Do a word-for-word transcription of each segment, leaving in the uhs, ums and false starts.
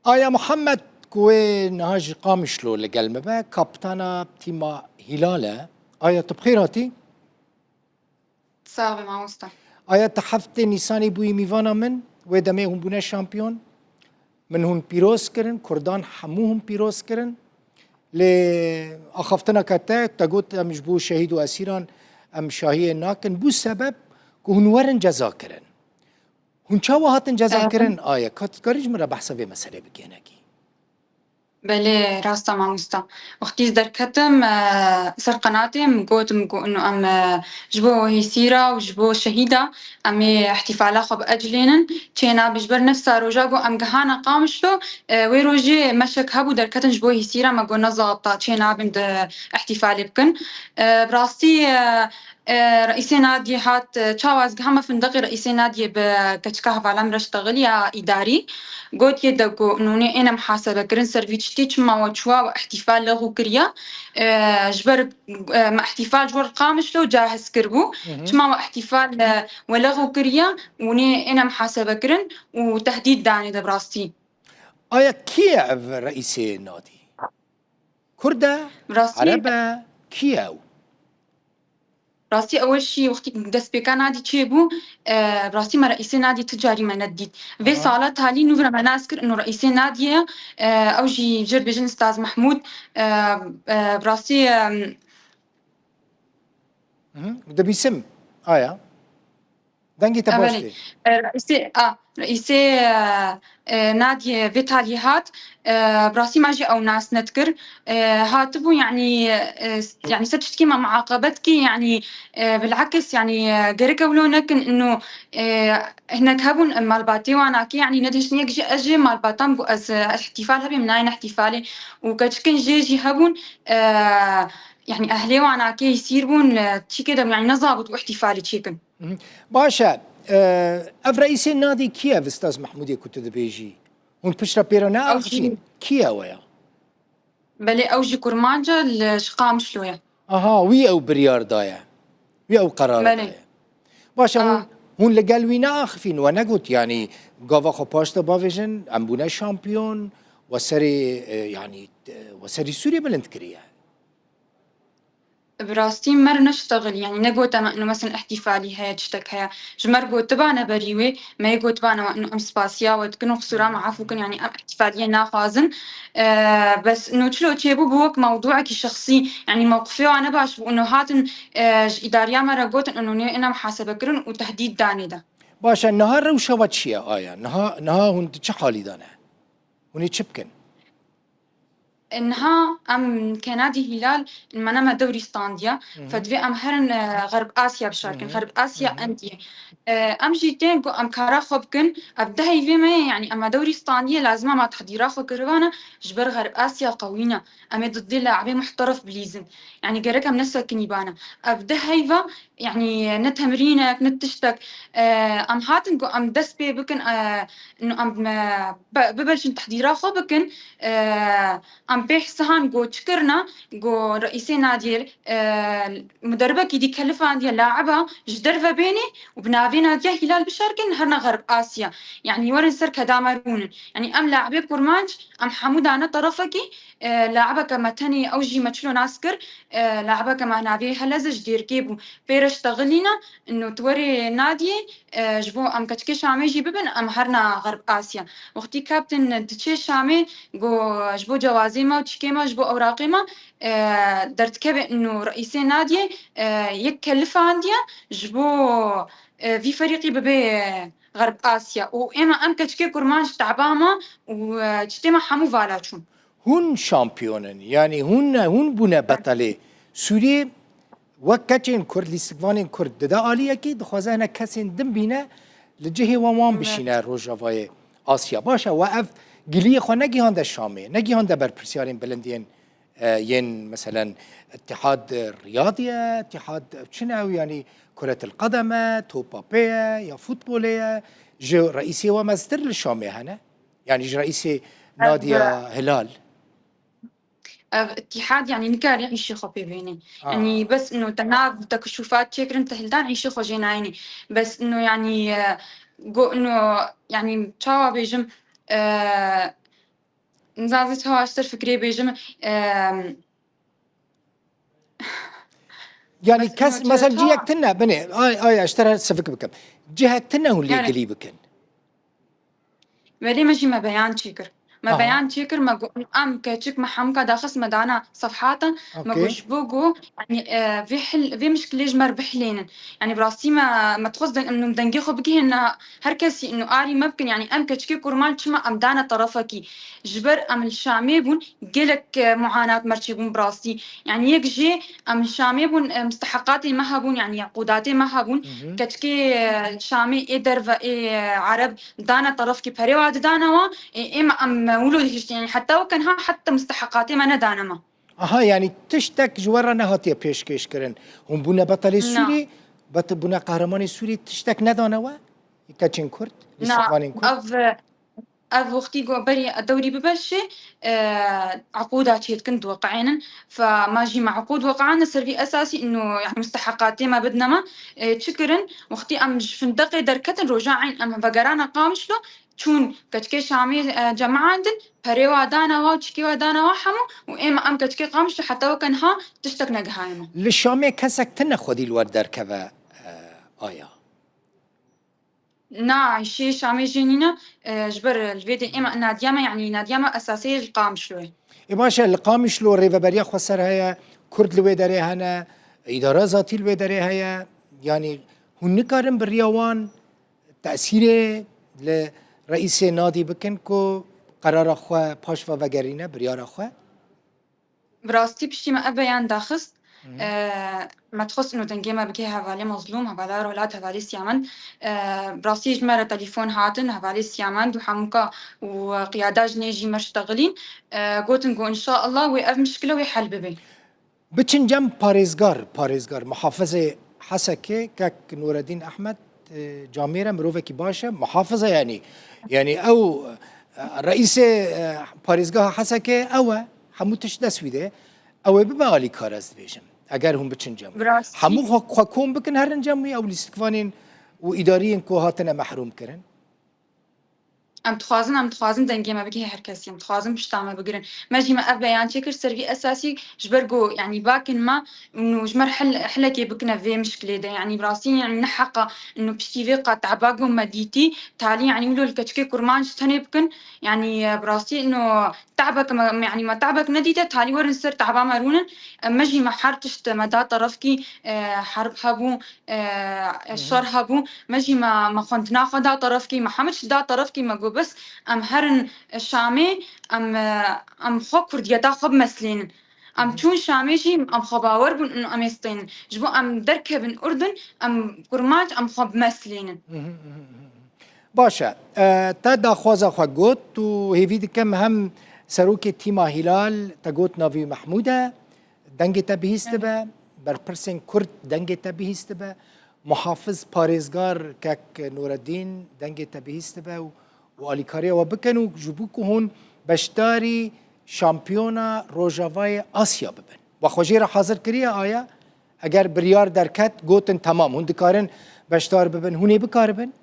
Aya Muhammed, ku wê niha ji Qamişlo li gel me be, kaptana tîma Hîlal e. Aya, tu bi xêr hatî? Sax be, mamosta. Aya, tu heftê Nîsanê bûyî mîvana min, wê demê hûn bûne şampiyon. Min hûn pîroz kirin, Kurdan hemû hûn pîroz kirin. Lê axaftineke te, te got, em ji bo şehîd û esîran em şahiyê nakin. Bû sebeb ku hûn werin ceza kirin. Hûn çawa hatin ceza Em. kirin? Aya, ka tu dikarî ji min re behsa vê meselê bikê hinekî? Belê, rast e mamosta. Wextî ez derketim, e, ser qenatê, min got, min got, ino em, e, ji bo hêsîra û ji bo şehîda em ê îhtîfala xwe biecilênin. Çênabe ji ber nefsa roja ku em gihana Qamişlo, e, wê rojê meşek hebû derketin ji bo hêsîra, me got nezabita çênabin di îhtîfalê bikin. E, bi rastî, e, E, Reîsê Nadiyê hat, e, çawa ez gihame findiqê Reîsê Nadiyê bi keçika hevala min re ştexiliya îdarî. Gotiye de ku nûnê êne muhasebe kirin ser vî tiştî, çima we çûwa we îhtîfal lexû kiriya. E, ji ber, e, me îhtîfal ji we re Qamişlo cahiz kiribû. Hı hı. Çima we îhtîfal, e, we lexû kiriya û nê êne muhasebe kirin û tehdîd danê de bi rastî. Aya kî ye ev Reîsê Nadî? Kurd e? Bi rastî Ereb e? Kî ye ew? Rastî ew jî wextî destpêka Nadî çêbû, e, rastî me Reîsê Nadî ti carî me nedît. Vê Aha. sala talî nû vira me nas kir, ino Reîsê Nadî ye, e, ew jî jê re dibêjin Staz Mehmûd, e, e, bi rastî, e, Mhm. Dibîsim. Aya. Dengê te baş Evelê, tê. e, Reîsê, a, Reîsê, e, e, Nadiyê vê talî hat, e, bi rastî me jî ew nas nedikir. E, hatibû, yanî, e, s-, yanî ser tiştekî me muaqebet kî, yanî, e, bilakis, yanî, e, gerek ew lo nekin, ino, e, hinek hebûn, e, malbatê wan a kê, yanî nedihiştin yek jî ez jê malbatam ku ez, e, îhtîfal hebê, min nayê ne îhtîfalê û keçikin jê jî hebûn, e, yanî ehlê wan a kê hîsîr bûn, e, çîkê de, yanî nezabit û îhtîfalê çêkin. Mhm. Baş e, e, ev Reîsê Nadî kî ye, ev Staz Mehmûdê ku tu dibêjî? Hûn piştre pê re Ew jî neaxivîn? Kî ye ew ya? Belê, ew jî kurmanc e, li ji Qamişlo ye. Aha, wî ew biryar daye. Wî ew qerar Belê. daye. Baş e, hûn, A. hûn li gel wî neaxivîn, we negot, yanî gava xwe paş de bavêjin, em bûne şampiyon, we serê, e, yanî, e, we serî Sûriyê bilind kiriye. Bi rastî me re neştexil, yanî negote me, ino, mesela, îhtîfalî heye, tiştek heye. Ji me re gotibane berî wê, me yê gotibane we, ino, em spasiya we dikin û qisûra me efû kin, yanî em îhtîfaliyê naxwazin. E, bes, ino, çilo çêbû, bû wek mewdûekî şexsî, yanî mewqifê wan ne baş bû, ino, hatin, e, ji îdariya me re gotin, ino, nê êne muhasebe kirin û tehdîd danê de. Baş e, niha rewşa we çi ye, aya? Niha, niha hûn di çi halî de ne? Hûn ê çi bikin? Niha em kenadî Hîlal, me ne me dewrî standiye. Hı hı. Fedvê em herin, e, Xerb Asya bişarkin. Hı hı. Xerb Asya Hı hı. endiye. E, em jî tên ku em kara xwe bikin. Ev deheyvê me ye, yanî em me dewrî standiye, lazim e me tehdîra xwe kiribane, ji ber Xerb Asya qewî ne. Em ê didê laibê muhterif bilîzin. Yanî gerek em nesekinîbane. Ev deheyva, yanî ne temrînek, ne tiştek. E, em hatin ku em dest pê bikin, e, ino em, e, be-, bibelşin tehdîra xwe bikin, e, em pê hisihan go çi kirine, go Reîsê Nadiyê, e, muderibekî dî kelifandiye laiba ji derve bênê û bi navê Nadiya Hîlal bişarkin, herine Xerb Asya. Yanî werin ser keda me rûnin. Yanî em laibê kurmanc, em hemû dane terefekî, e, laibeke me tenê ew jî me çilo nas kir, e, laibeke me navê Helez e ji Dêrkê bû. Pê re ştexilîne, ino tu werê Nadiyê, e, ji bo em keçikê Şamê jî bibin, em herna Xerb Asya. Wextî kaptin diçê Şamê, go ji bo cewazê me û çîkê me, ji bo ewraqê me, e, derdikeve ino Reîsê Nadiyê, e, yek kelifandiye ji bo, e, vî ferîqî bibe, e, Xerb Asya. Û ême em keçikê kurmanc teba me û, e, çitê me hemû vala çûn. Hûn şampiyon in. Yanî hûn ne, hûn bûne betelê. Sûriyê wek keçên Kurd, lîstikvanên Kurd dide aliyekî, dixwaze hinek kesên din bîne, li cihê wan, wan Evet. bişîne Rojavayê Asya. Baş e, we ev giliyê xwe negihande Şamê, negihande berpirsiyarên bilind yên, e, yên, meselen, Îtihad Riyadê ye, Îtihad çi ne ew, yanî Kuretil Qedem e, topa pê ye, ya futbolê ye, ji reîsê we meztir li Şamê hene? Yanî ji reîsê Ev, Nadiya Hilal? Ev îtîhad, yanî, nikarî îşê xwe pê bênê. Ah. Yanî, bes ino te nav, te kişûfat çêkirin, te hildan îşê xwe jê nayênê. Bes ino, yanî, e, go ino, yanî, çawa bêjim, e, Nizam ez çawa ji te fikrê bêjim, em, Yani kes, mesela cihek tune, binê, ay, ay, ez ji te re sivik bikim. Cihek tune hûn lê gilî bikin. Belê me jî me beyan çêkir. Me beyan çêkir, me got, em keçik me hemûka daxist me dana sefhatan, me got ji bo ku, yanî, e, vê hil, vê mişkilê ji me re bihilênin. Yanî bi rastî me, me dixwest deng, em dengê xwe bigihînin her kesî, û arî me bikin, yanî em keçikê kurmanc çima em dane terefekî. Ji ber em li Şamê bûn, gelek, e, muanat me çêbûn bi rastî. Yanî yek jê em li Şamê bûn, e, misteheqatê me hebûn, yanî yaqûdatê me hebûn. Keçikê, e, Şamê ê derve ê, e, Ereb dane terefkî perê wa didane wa, ê, ê me em wilo dihiştin. Yanî heta weke niha heta misteheqatê me nedane me. Aha, yanî tiştek ji we re nehatiye pêşkêşkirin. Hûn bûne betelê Sûrî, bet-, bûne qehremanê Sûrî, tiştek nedane we? Keçên Kurd, lîstikvanên Kurd? Ev, ev wextî ku berî dewrî bibe jî, e, eqûda çêdikin diweqeênin. Fe ma jî me eqûd weqeane ser vî esasî, ino, yanî, misteheqatê me bidine me. E, çi kirin? Wextî em ji findeqê derketin roja eyn em vegerane Qamişlo, çûn keçikê Şamê, e, cemaandin, perê wa dane wa û çikê wa dane wa hemû û ê me em keçikê Qamişlo heta weke niha tiştek negihaye me. Li Şamê kesek tune xwedî li we derkeve, e, aya? Na, Ayşê Şamê jê nîne, e, ji ber li vê dê êma nadiya me, yanî nadiya me esasê li Qamişlo ye. Ê baş e, li Qamişlo rêveberiya xweser heye, Kurd li wê derê hene, îdara zatî li wê derê heye, yanî hûn nikarin bi riya wan tesîrê li reîsê nadî bikin ku qerara xwe paş ve vegerîne, biryara xwe? Bi rastî piştî me ev beyan daxist. Hı. E, me dixwest ino dengê me bike hevalê Mazlûm, hevala Rolat, hevalê Siyamend. E, bi rastî ji me re telefon hatin, hevalê Siyamend û hemûka û qiyada jinê jî me ştexilîn. E, gotin ku înşaallah wê ev mişkile wê hel bibe. Biçin cem parêzgar, parêzgar, muhafizê Hesekê, kek Nureddin Ehmed, e, camêr e, mirovekî baş e, muhafiz e yanî. Yanî ew, e, reîsê, e, parêzgeha Hesekê ew e, hemû tişt dest wî de. Ew ê bibe alîkar, ez dibêjim. Eger hûn biçin cem wî. Bi rastî. Hemû xwe, xwe kom bikin, herin cem wî, ew lîstikvanên û îdariyên ku hatine mehrûm kirin. Em dixwazin, em dixwazin dengê me bigihê her kesî. Em dixwazin pişta me bigirin. Me jî me ev beyan çêkir ser vî esasî ji ber ku, yanî, bakin me û ji me re hil-, hilekê bikine vê mişkilê de. Yanî, bi rastî, yanî, ne heqa û piştî vê qat teba ku me dîtî, talî, yanî, wilo li keçikê kurmanc tenê bikin. Yanî, bi rastî, û tebek me, yanî, me tebek nedîte, talî werin ser teba me rûnin. Me jî me her tişt me da terefkî, e, herb hebû, e, Hı hı. şer hebû. Me jî me, me xwendina xwe da terefkî, me hemû tişt da terefkî, me got bes em herin Şamê, em, e, em xwe kurdiyeta xwe bimeslênin. Em Hı hı. çûn Şamê jî em xwe bawer bûn û em ê stênin. Ji bo em derkevin Urdun, em kurmanc, em xwe bimeslênin. Hı hı, hı hı, hı hı. Baş e. E, te daxwaza xwe got û hêvî dikim hem serokê tîma Hîlal te got navî Mehmûd e. Dengê te bihîstibe, berpirsên Kurd dengê te bihîstibe, muhafiz parêzgar kek Nureddîn dengê te bihîstibe û, û alîkariya we bikin û ji bo ku hûn beşdarî şampiyona Rojavayê Asya bibin. We xwe jê re hazir kiriye aya? Eger biryar derket, gotin temam, hûn dikarin beşdar bibin, hûn ê bikaribin?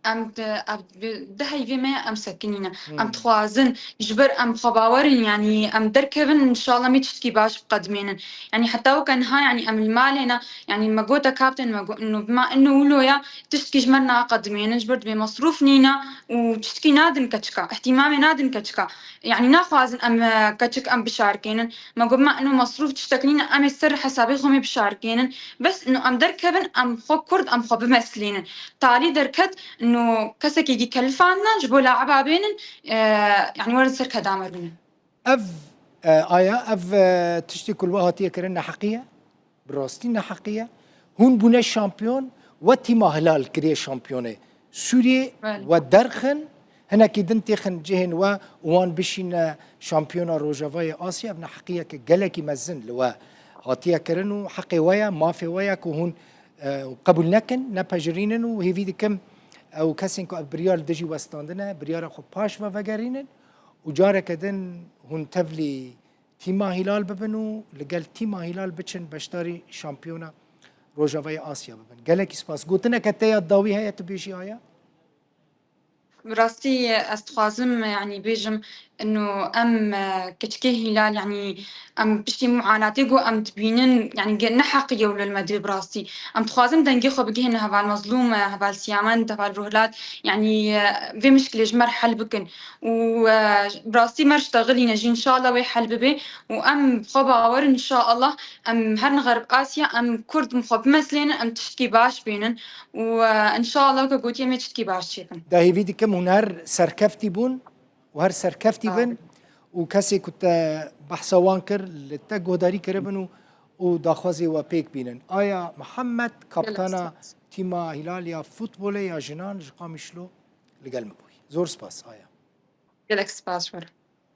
Em di, ev bi, di heyvê me ye, em sekinîne. Em Hmm. dixwazin, ji ber em xwe bawer in, yanî em derkevin, înşallah em ê tiştkî baş biqedimênin. Yanî heta weke niha, yanî em li malê ne, yanî me gote kaptên me got, ino bima ino wilo ya, tiştkî ji me re naqedimênin, ji ber dibê mesrûf nîne û tiştkî nadin keçika, îhtîmamê nadin keçika. Yanî naxwazin em, e, keçik em bişarkênin. Me got, me ino mesrûf tiştek nîne, em ê ser hesabê xwe mê bişarkênin. Bes ino em derkevin, em xwe kurd, em xwe bimeslînin. Talî derket, ino kesekî dî kelifandine, ji bo laeba bênin, e, yanî werin ser keda me rûnin. Ev, e, aya, ev, e, tiştê ku li we hatiye kirin neheqî ye. Bi rastî neheqî ye. Hûn bûne şampiyon, we tîma Hilal kiriye şampiyonê Sûriyê, Belê. we derxin, hinekî din têxin cihên we û wan bişîne şampiyona Rojavayê Asya. Ev neheqiyeke gelekî mezin li we hatiye kirin û heqê we ye, mafê we ye ku hûn, e, qebûl nekin, nepejirînin û hêvî dikim ew kesên ku ev biryar li dijî we standine, biryara xwe paş ve vegerînin û careke din hûn tevlî tîma Hîlal bibin û li gel tîma Hîlal biçin beşdarî şampiyona Rojavayê Asya bibin. Gelekî spas. Gotineke te ya dawî heye tu bêjî aya? Bi rastî ez dixwazim, yanî bêjim, ino em, e, keçikê Hîlal, yanî em piştî muanatê ku em dibînin, yanî ge-, ne heqî yew li me divê bi rastî. Em dixwazin dengê xwe bigihînin heval Mezlûm, e, heval Siyamend, heval Ruhlat, yanî, e, vê mişkilê ji me re hel bikin. Û, e, bi rastî me re ji te xilîne jî, înşallah wê hel bibe. Û em bi xwe bawer in, înşallah em her niha Xerb Asya, em Kurd bi xwe bimeslênin, em tiştkî baş bînin. Û, e, înşallah weke gotiye em ê tiştkî baş çêkin. De hêvî dikim hûn her serkeftî bûn û her serkeftî bin û kesê ku te behsa wan kir, li te guhdarî kiribin û, û daxwazê we pêk bînin. Aya Mihemed, kaptana tîma Hîlal ya futbolê ya jinan ji Qamişlo li gel min bûyî. Zor spas, Aya. Gelek spas ji we re.